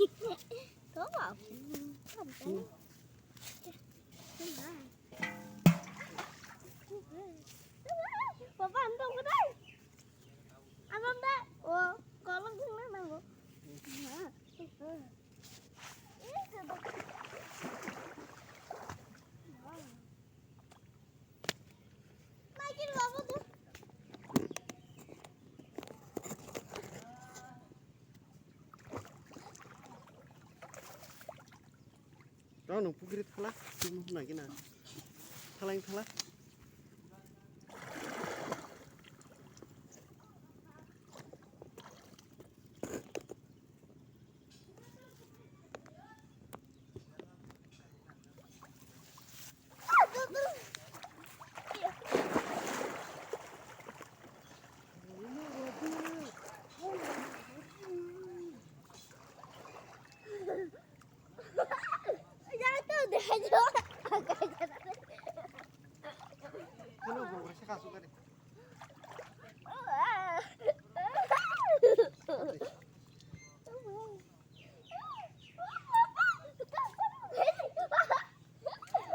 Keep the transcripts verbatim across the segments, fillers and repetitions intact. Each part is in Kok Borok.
Baba, ang tong dai. Ang tong dai. O, kolok dong na nango. Tao nung pukiri thala, nung nagi na. Thala yang thala. Hello, bro, saya kasih tadi.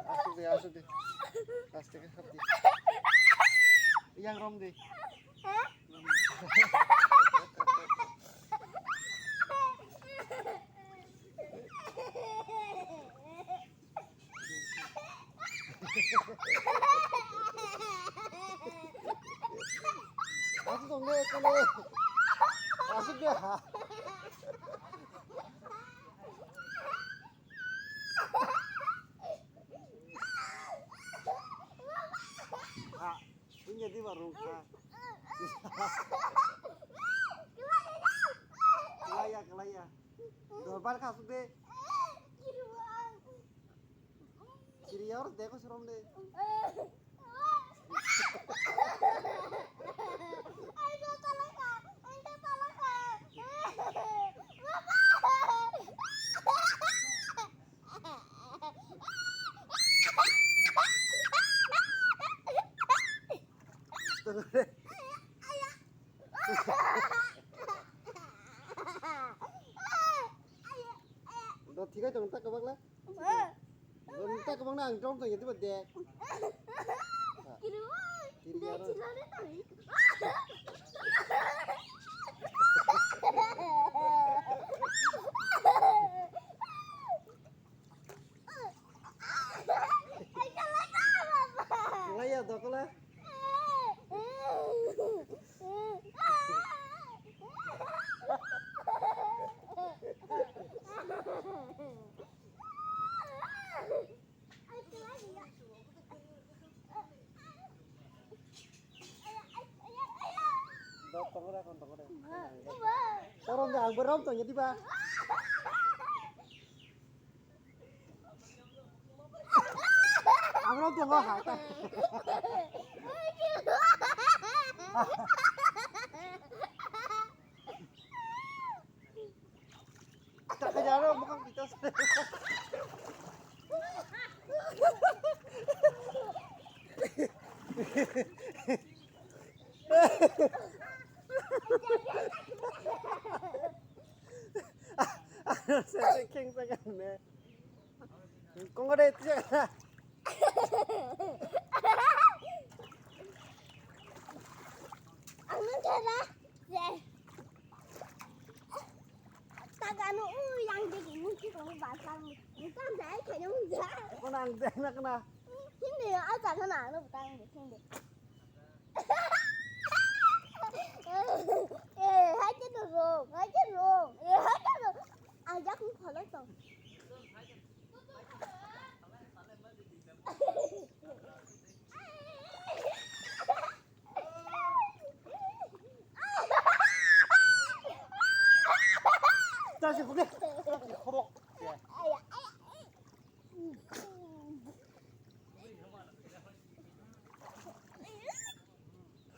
Asuk de, asuk de. Plastik hap de. Yang rom de. Asuk dong de, kene. Asuk de ha. Ha, punya di warung ha. Kelaya, kelaya. Dorbar kasuk de. Kiri ya, harus deko serom de. Do thikai tong tak kabak la. Tang kwbangno ang tong tong ya, diba de. Kiri oi. Kiri aro. Laya dokla. Dok tongore, kon tongore. Korom de, ang berom tong jadi ba. Ang rom tong ha ta. Takajaro mukang pitas. Ano sa king sa kane. Kung ada itu ya. Ano kaya? Tagano u yang de ni ki ko ba sa mu. Ni ta dai ka yong ja. Ko nang de na kana. Hindi a ta kana no ta ni hindi. Eh, hai ke no ro, hai ke no. Eh, hai ke no. A ya ku phala to.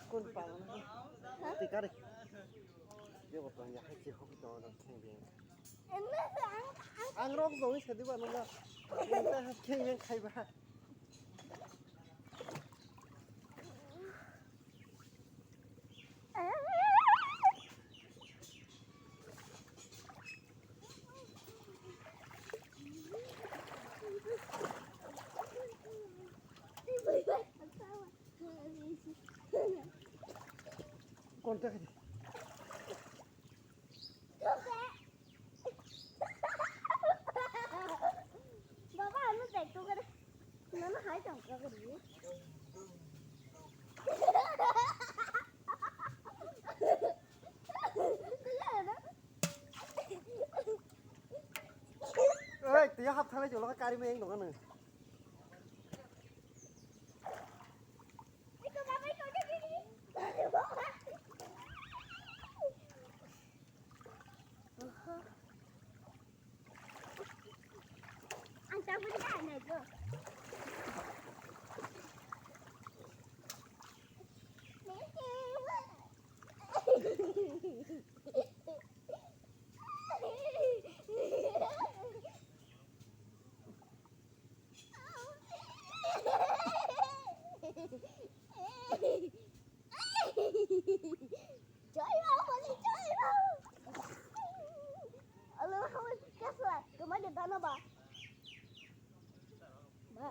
Kun pa? Tikari. Dia buat yang hai cik hoki tahu dah sendiri. Ang rok dong sadi ba nungba. Nungba hap keng yang khai ba. Baba, ano dek to kare. Nana hai tong ka kare. Oi, twi hap thalai jolo kari meng dong ano. Ang tak beri kan aja. Joy Baba, Joy Baba. Alo, Baba, kasla, kemana dana ba? Ba.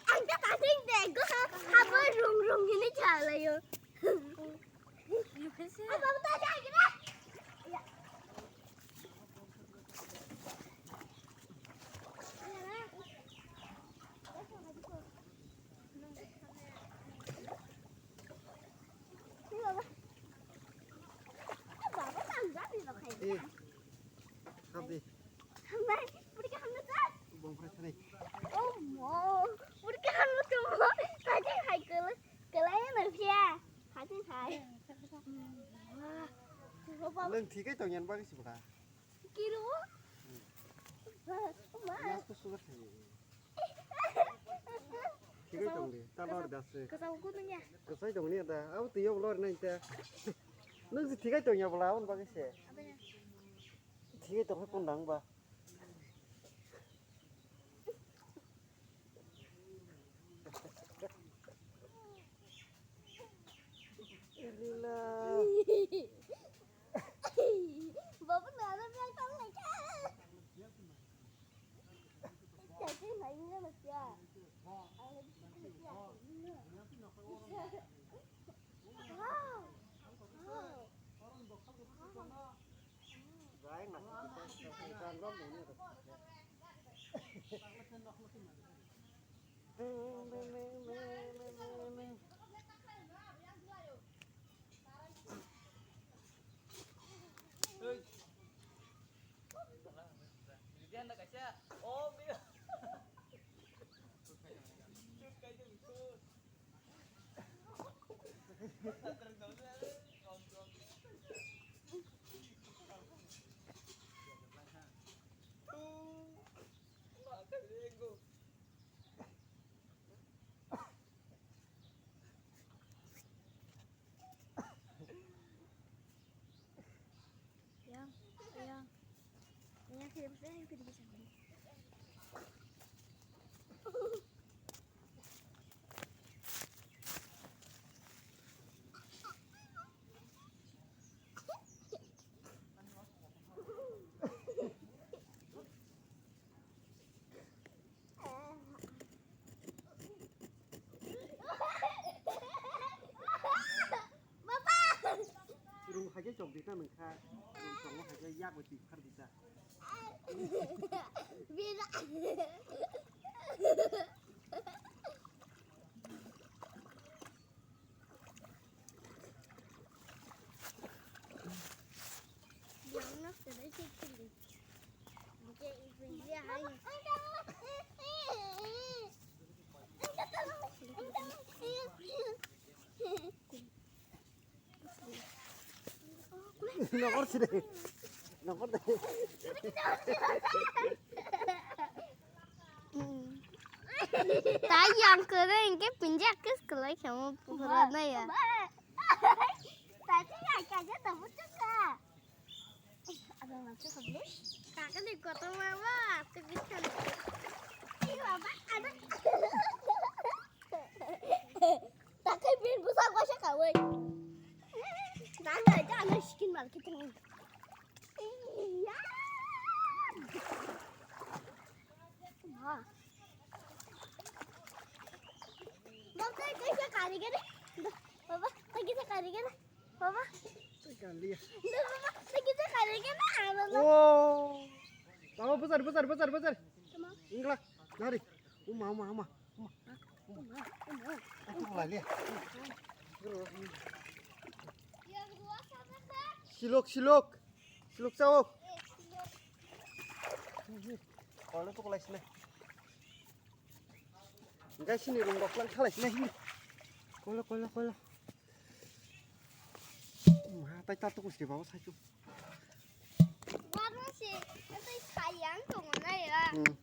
Ang ka kasing dego, habo rung rung hini chalayo. Apa betul aja gini? Ya. Ini, baba tangga di lo kayak. Eh, habi. Hambai, puri ka hamna sat. Bong phai thani. Oh mo, puri ka hamna tu mo. Tadi hai kele, kele ya na pia. Tadi hai. Wah. Leng thikai tong yan bagi sibra. Kiro. Mas ko sugar thani. Thikai tong di, ta lor das. Kasau ko nanya. Kasai tong ni da, au tu yok lor nai ta. Nung si thikai tong ya bla, un bagi se. Apa ya? Thikai tong kun dang ba. Lila. Bapak nana bilang tong lagi. Jadi nanya lagi ya. Wow. Wow. Yang, yang, yang kirim saya yang kirim sana. Rung hai khe chok di ta nang kha. Rung chongo hai khe yak bai twi phar di ta. Bira. Nokor side. Nokor de. Tai yang kere engke pinjak kes kelai kamu pura na ya. Tadi nggak kaget, tapi suka. Ada macam sebelah. Takani kotor mama, tu bisan. Ei baba, ada. Takai bin busa gua sa kawai. Nang aja ana skin market ni. Iya. Wah. Baba, kaisa kari gana. Baba, kaisa kari gana. Baba. Kali ya. Baba, kaisa kari gana. Baba. Oh. Baba, besar, besar, besar, besar. Tamam. Ingla, nari. Uma, uma, uma. Uma. Uma, uma. Aku mulai lihat. Yang dua sama, Kak. Silok, silok. Silok sao. Eh, silok. Kalau tuh kalau sini. Enggak sini rong rok lang kalau sini sini. Kalau, kalau, kalau. Mah, tai tak tuh kusti bawa saya tuh. Warna sih, itu sayang tuh mana ya? Hmm.